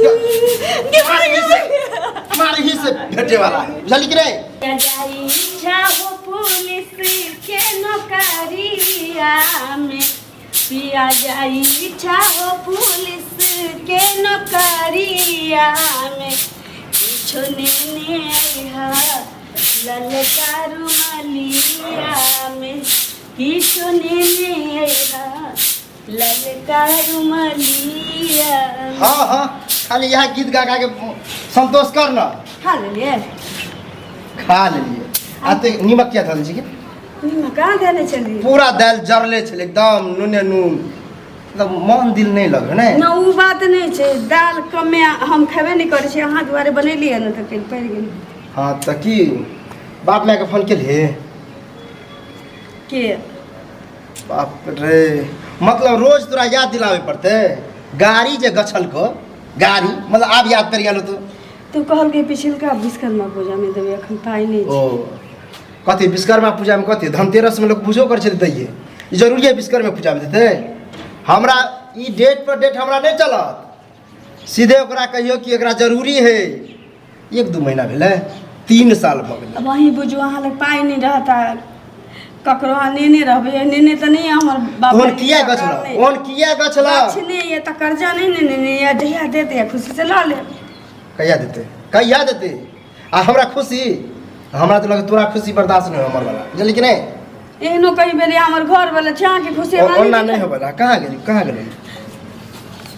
मारही से, मारही से भेटे वाला है, बुझली कि नहीं? जाई इच्छा हो पुलिस के नौकरिया में, पिया जाई इच्छा हो पुलिस के नौकरिया में, किछो नेने अइहा ललका रुमालिया में, किछो नेने अइहा ललका रुमालिया में। हाँ हाँ, खाली यह गीत गा गा के संतोष कर ना। खा लेलियै? खा लेलियै। आ ते नीमक किया धल छी के? नीमक कहाँ देने छलियै? पूरा दालि जरले छलै एकदम, नूने नून, मतलब मन दिल नहि लगे ने। ना, ओ बात नहि छै, दालि कमे हम खेबे नहि करै छी, अहाँ दुआरे बनेलियै ने तऽ कनि पड़ि गेल। हाँ तऽ की बाप मायके फोन केलियै? के? बाप रे, मतलब रोज तोरा याद दिलाबे पड़तै? गाड़ी जे गछलको गाड़ी, मतलब आब याद पड़ि गेल तू? तू कहलकै पिछलका विश्वकर्मा पूजामे देबै, एखन पाइ नहि ओ छै। कथी विश्वकर्मा पूजामे? कथी धनतेरसमे लोक पूजो करै छै तऽ दैये, ई जरूरी है विश्वकर्मा पूजामे देतै? हमरा ई डेट पर डेट हमरा नहि चलत। सीधे ओकरा कहियौ कि एकरा जरूरी है। 1-2 महीना भेलै, 3 साल भऽ गेलै। अब अहीं बुझू, अहाँ लग पाइ नहि रहत आ ककरो अहाँ नेने रहबै, नेने तऽ नहि हमर बाप। ओहन किया गछल? ओहन किया गछल? गाछ नहि यऽ तऽ कर्जा नहि ने नेने यऽ। जहिया देतै खुशी से लऽ लेब। कहिया देतै? कहिया देतै? आ हमरा खुशी, हमरा तऽ लगै तोरा खुशी बर्दाश्त नहि हो हमर वाला, बुझली कि नहि? एहनो कहीं बेर हमर घर वाला छै, अहाँके खुशी हमरा ओना नहि होबे। कहाँ गेली? कहाँ गेली?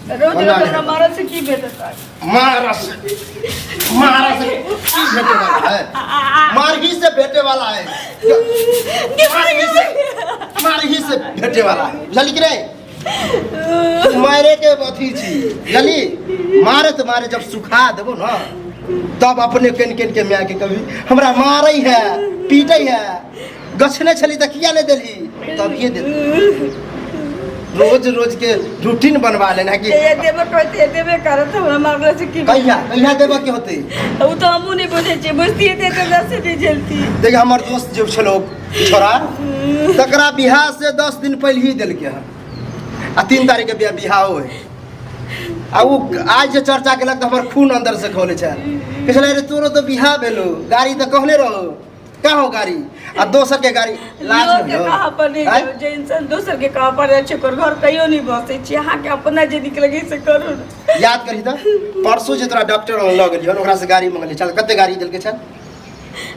रोज ओना रोज नहि। हमरा मारल से की भेटत? मारा से, मारा से की भेटे वाला है? मारही से भेटे वाला है, मारही से, मारही से भेटे वाला है, बुझली कि नहीं? तू मारे के अथी छी, बुझली? मारे तो मारे, जब सुखा देबो ना तब अपने केन केन के माय के कभी हमरा मारै है, पीटै है, गछने छली तऽ किया नहि देली, तभिए दे। रोज रोज के रूटीन बनवा लेना कि ये देबे कहते देबे करत, हमरा मारला से की? कहिया, कहिया देबऽ के होतै? ओ तऽ हमहूँ नहि बुझै छियै, बुझतियै तऽ एते दसे नहि झेलती। देख, हमर दोस्त जे छलो छोरा, तकरा बियाह से 10 दिन पहिले ही देलकै हन आ 3 तारीख के बियाह बियाहो है। आ ओ आज जे चर्चा केलक तऽ हमर खून अंदर से खौले छै। कहै छलै, अरे तोरो तऽ बियाह भेलो, गाड़ी तऽ कहने रहो, कहाँ हो गाड़ी? आ दोसर के गाड़ी लाज लोक के नहि हो? कहाँ पर नहि आँय? जाउ, जे इंसान दोसर के कहाँ पर जाइ छै ओकर घर कहियो नहि बसै छै। अहाँके अपना जे नीक लगै से करू ने। याद करही तऽ परसू जे तोरा डॉक्टर लऽ गेलियै, ओकरा से गाड़ी मंगलियै चल, कते गाड़ी देलकै छल?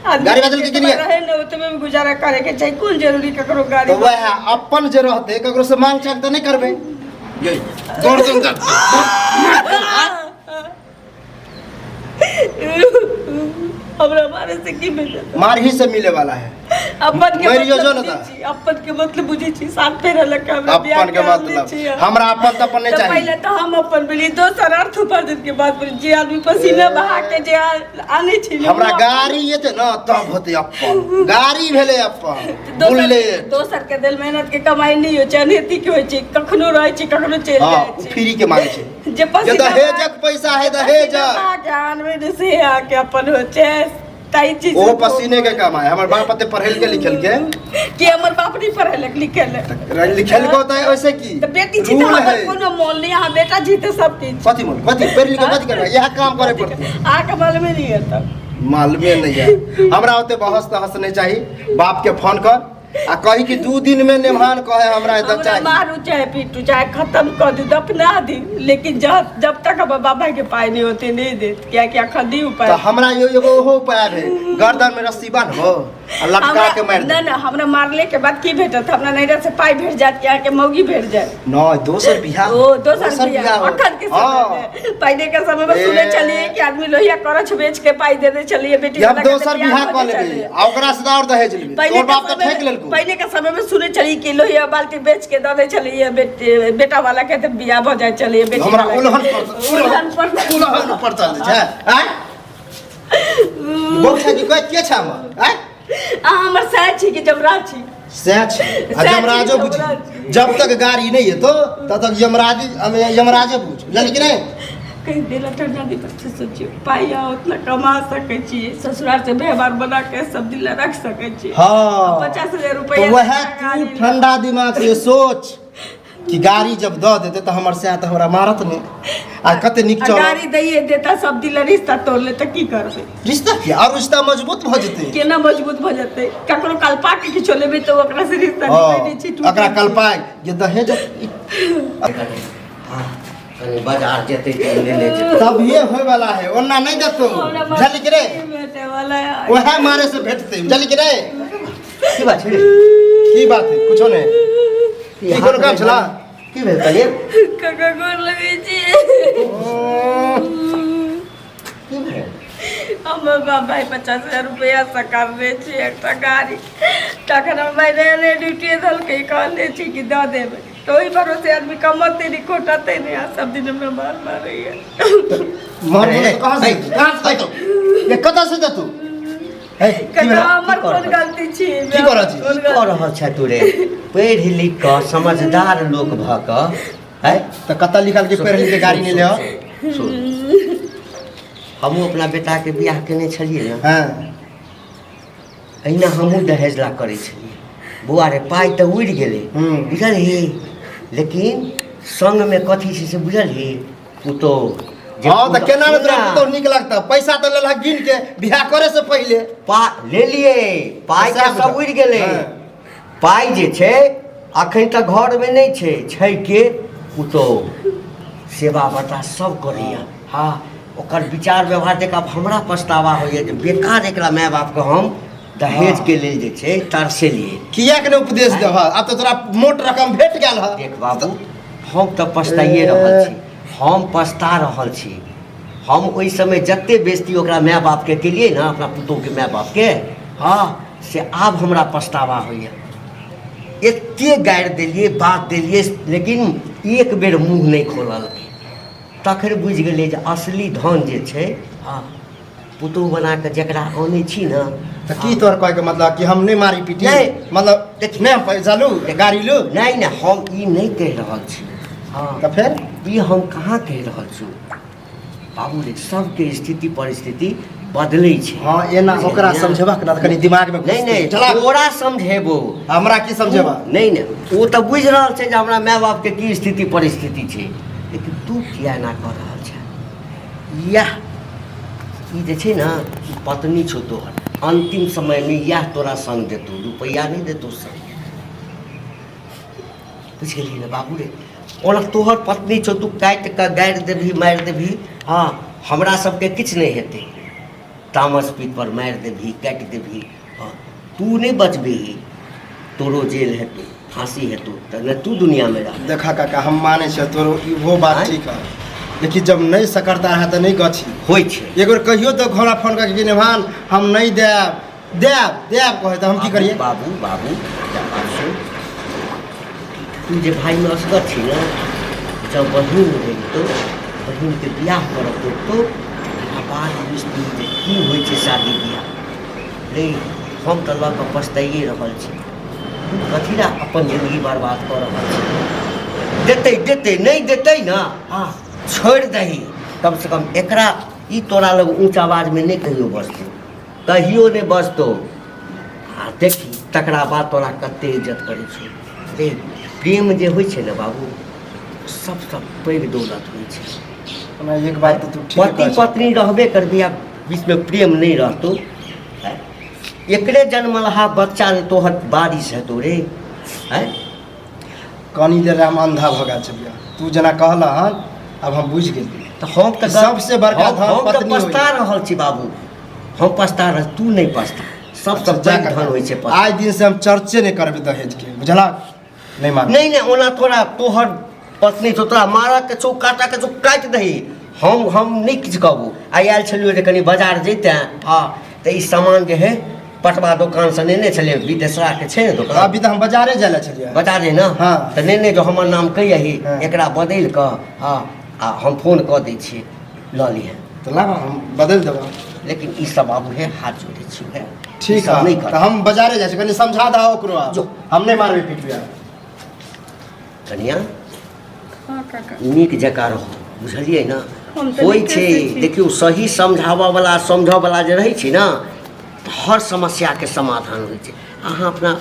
आदमी गाड़ी बदल के जेतबे गेलियै? रहै ने ओतबे में गुजारा करे के चाही, कोन जरूरी ककरो गाड़ी? तऽ वएह अपन जे रहतै ककरो से मांग चांग तऽ नहि करबै। ये दौड़ दौड़ दौड़। हमरा मारे से की भेटत? मारही से मिले वाला है। अपन के मरियो जो मतलब ने बुझै तऽ। छी, अपन के मतलब बुझै छी, साथ फेर अलग के हमरा बियाह अपन के करा लै मतलब छी। हमरा अपन तऽ अपन नहि तऽ चाही। पहिले तऽ हम अपन भेलियै, दोसर अर्थ उपार्जन के बात भेलै। जे आदमी पसीना बहा के जे आनै छै ने, हमरा ओ अपन। गाड़ी एतै ने तब होतै अपन, गाड़ी भेलै अपन दोसर बुलेट। दोसर के देल मेहनत के कमाई नहि होइ छै, अनहेती के होइ छै, कखनो रहै छै, कखनो चलि हाँ जाइ छै। फ्री के मांगे छै। जे जे पसीना दहेजक पैसा है, पसीना दहेजक बहा के आनबै ने से अहाँके अपन होइ छै, ताहि चीज। ओहो पसीने के कमाई। हमर बाप एते पढ़ेल के लिखल के। कि हमर बाप नहि पढ़ेलक लिखेलक? लिखेल को तऽ ओइसे की तऽ बेटी छी तऽ रूल हमर है। कोनो मोल नहि, अहाँ बेटा छी तऽ सब किछु। कथी मोल? कथी पढ़ि लिख के कथी करबै? इएह काम करे पड़तै। अहाँके मालूमे नहि है तब। मालूमे नहीं है हमरा। ओते बहस तहस नहीं चाही। बाप के फोन कर आ कही कि 2 दिन में नेमान कहे हमरा एतऽ हमरा चाही। मारू चाहे पीटू चाहे खत्म कर दी, दफना दी, लेकिन जब जब तक हमर बाबा के पाई नहीं होते नहीं देत, कियाकि अखन नहीं उपाय। तऽ हमरा यो एगो ओहो उपाय है, गर्दन में रस्सी बान्हो आ लटका हमरा के मारि ना दे। ना, हमरा मारले के बाद की भेटत? हमरा नैहरा से पाई भेट जायत कि अहाँके मौगी भेट जायत? नहीं, दोसर बियाह। ओ दोसर बियाह हो। अखन के समय में, पहले के समय में सुने ए। छलियै कि आदमी लोहिया करछ बेच के पाई दे दे छलियै बेटी कि हम वाला के, तऽ दोसर बियाह बियाह भऽ कऽ जाइ लेबै छलै। आ ओकरा से तऽ आओर दहेज लेबै। पहिले तोहर के बाप तऽ समय ठकि में लेलको। पहिले के समय में सुने छलियै कि लोहिया बाल्टी बेच के दऽ दै छलियै बेटे बेटा वाला के, तऽ बियाह भऽ जाइ छलियै बेटी हमरा वाला के। उलहन पर उलहन पर उलहन पर चल छै आँय बौआ छै कि कहै के छै हमर आँय? अहाँ हमर सैह छी कि जमराज छी? सएह छै आ सएह छी, यमराजो बुझी। यमराज। जब तक गाड़ी नहि एतो तब तक यमराजी यमराजे बुझ, बुझलही कि नहि? कहीं दिला ठंडा दी पर सोचियो, पाई आ उतना कमा सकै छी, ससुराल से व्यवहार बना के सब दिन ला रख सकै छी। हाँ। 50,000 रुपया तो वह गाड़ी तू ठंडा दिमाग से सोच। कि गाड़ी जब दऽ देतै तऽ हमर सएह तऽ हमरा मारत नहि आ कते नीक आ चल गाड़ी दैये देता सब दिन ला रिश्ता तोड़ ले तऽ की करबै रिश्ता की और रिश्ता मजबूत भऽ जेतै केना मजबूत भऽ जेतै ककरो कल्पा के किछो लेबै तऽ ओकरा से रिश्ता निभै नहि छै टूटै एकरा छै। कल्पा जे दहेज हाँ, कनि बाजार जेतै तऽ लेने जेतै तभिए होय वाला है ओना नहीं देतो हमरा बुझली कि रे भेटे वाला है। वह मारे से भेटते बुझली कि रे की बात छै रे की बात है कुछो नहीं की कोनो काम छला की भेल कनिया काका गोर लगै छी की भेल हमर बाबा 50,000 रुपया सकारने छी एकटा गाड़ी तखन हम रहे ड्यूटी देलकै कहने छी कि दऽ देबै तऽ ओहि भरोसे आदमी कमतै नहि खोटतै नहि आ सब दिन हमरा मार मारैया मार कहाँ से कहाँ से देतो ये कतऽ से देतो हे की काका भेला? हमर कोन गलती छी की कऽ रहल छी? कोन की कऽ रहल छै तू रे पढ़ि लिख कऽ समझदार लोक भऽ कऽ है तऽ कतऽ लिखल कि पढ़ि लिख के गाड़ी नहि ले सुन हमहूँ अपना बेटाके बियाह केने छलियै ने हाँ एहिना हमहूँ दहेज ला करै छलियै बौआ रे पाइ तऽ उड़ि गेलै बुझलही लेकिन संगमे कथी छै से बुझलही पुतोहु जे हाँ तऽ केना ने तोरा सुन ना, पुतोहु नीक लगतौ पैसा तऽ लेलहक गिन के बियाह करे से पहिले पा लेलियै पाइ तऽ सब उड़ि गेलै हाँ। पाइ जे छै अखन तऽ घरमे नहि छै छै के पुतोहु सेवा बता सब करैया हँ ओकर विचार व्यवहार देख आब हमरा पछतावा होइए जे बेकार एकरा माय बापके हम दहेजके लेल जे छै तरसेलियै किएक नहि उपदेश देबह आब तऽ तोरा मोट रकम भेट गेल हँ देख बाबू हम तऽ पछताइए रहल छी हम पछता रहल छी हम ओहि समय जते बेजती ओकरा माय बापके केलियै ने अपना पुतोहुके माय बापके हँ से आब हमरा पछतावा होइए एते गारि देलियै बात देलियै लेकिन एक बेर मुँह नहि खोललकै तखन बुझि गेलियै जे असली धन जे छै हँ पुतोहु बना कऽ जकरा अनै छी ने तऽ की तोहर कहैके मतलब कि हम नहि मारी पीटी नहि। मतलब नहि हम पैसा लू गाड़ी लू नहि नहि हम ई नहि कहि रहल छी हँ तऽ फेर ई हम कहाँ कहि रहल छी बाबू रे सबके स्थिति परिस्थिति बदलै छै हँ एना ओकरा समझेबाक ने तऽ कनि दिमागमे नहि नहि चला तोरा समझेबो हमरा की समझेबा नहि नहि ओ तऽ बुझि रहल छै जे हमरा माय बापके की स्थिति परिस्थिति छै लेकिन तू किया एना कऽ रहल छै इएह ई जे छै ने ई पत्नी छौ तोहर अन्तिम समयमे इएह तोरा सङ्ग देतौ रुपैआ नहि देतौ सङ्ग बुझि गेलही ने बाबू रे ओना तोहर पत्नी छौ तू काटि कऽ गारि देबही मारि देबही हँ हमरा सबके किछु नहि हेतै तामस पीत पर मारि देबही काटि देबही हँ तू नहि बचबही तोरो जेल हेतौ फाँसी हेतौ तऽ नहि तू दुनिआँमे रह देखा काका हम मानै छियै तोरो इहो बात आँय? ठीक है लेकिन जब नहीं सकरता है तऽ नहीं गछी होइ छै एक बेर कहियो तऽ घोड़ा फोन करके कि नेभान हम नहीं देब देब देब कहै तऽ हम की करियै बाबू बाबू एकटा बात सुन तू जे भाइमे असगर छी ने जब बहिन रहितौ बहिनके बियाह करऽ पड़तौ तकरा बाद बुझतही जे की होइ छै शादी बियाह रे हम तऽ लऽ कऽ पछताइए रहल छी तू कथी लए अपन जिन्दगी बर्बाद कऽ रहल छी देतै देतै नहि देतै ने हँ छोड़ि दही कमसँ कम एकरा ई तोरा लग ऊँच आवाजमे नहि कहियो बजतौ कहियो नहि बजतौ आ देखी तकरा बाद तोरा कते इज्जत करै छौ रे प्रेम जे होइ छै ने बाबू सबसँ पैघ दौलत होइ छै ओना एक बात तऽ तू ठीक पति पत्नी रहबे करबी आ बीचमे प्रेम नहि रहतौ आँय? एकरे जन्मलहा बच्चा ने तोहर बारिश हेतौ रे आँय कनी देर हम अंधा भऽ गेल छलियै तू जेना कहलह हन आब हम बुझि गेलियै तऽ हम तऽ सबसे बड़का धन हम तऽ पत्नी पछता रहल छी बाबू हम पछता रहल तू नहि पछता सबसँ अच्छा, पैघ धन होइ छै पत्नी। आइ दिन से हम चर्चे नहि करबै दहेज के बुझला नहि मान नहि नहि ओना तोरा तोहर पत्नी छौ तोरा मारऽ के छौ काटऽ के छौ काटि दही हम नहि किछु कहबो आइ आयल छलियौ जे कनि बाजार जैते हँ तऽ ई सामान जे है पटवा दोकानसँ नेने छलियै विदेशराके छै ने दोकान अभी तऽ हम बाजारे जाय लए छलियै बता दे ने हाँ। तऽ नेने जो हमर नाम कहियही हाँ। एकरा बदलि कऽ हँ आ हम फोन कऽ दै छियै लऽ लिहे तऽ लाबऽ हम बदलि देबऽ लेकिन ई सब आब हे हाथ जोड़ै छी हे ई ठीक सब है नहि तऽ कर हम बाजारे जाइ छी कनि समझा दह ओकरो आब। जो। हम नहि मारबै पिटबै आब। कनिया हाँ काका नीक जकाँ रहू बुझलियै ने हम तऽ होइ नीके छै से छी। देखियौ सही समझाबयवला समझयवला जे रहै छै ने तऽ हर समस्याके समाधान होइ छै अहाँ अपना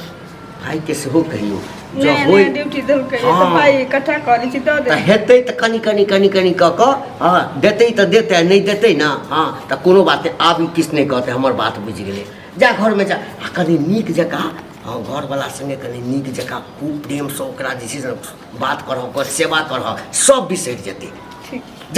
भाइके सेहो कहियौ जँ नया होय नया ड्यूटी देलकै तऽ हँ। पाइ इकट्ठा करै छी दऽ तऽ देब हेतै तऽ कनि कनि कनि कनि कऽ कऽ हँ देतै तऽ देतै आ नहि देतै ने हँ तऽ कोनो बात नहि आब ई किछु नहि कहतै हमर बात बुझि गेलै जा घरमे जा आ कनि नीक जकाँ हँ घरवला सङ्गे कनि नीक जकाँ खूब प्रेमसँ ओकरा जे छै से बात करह ओकर सेवा करह सब बिसरि जेतै ठीक जा।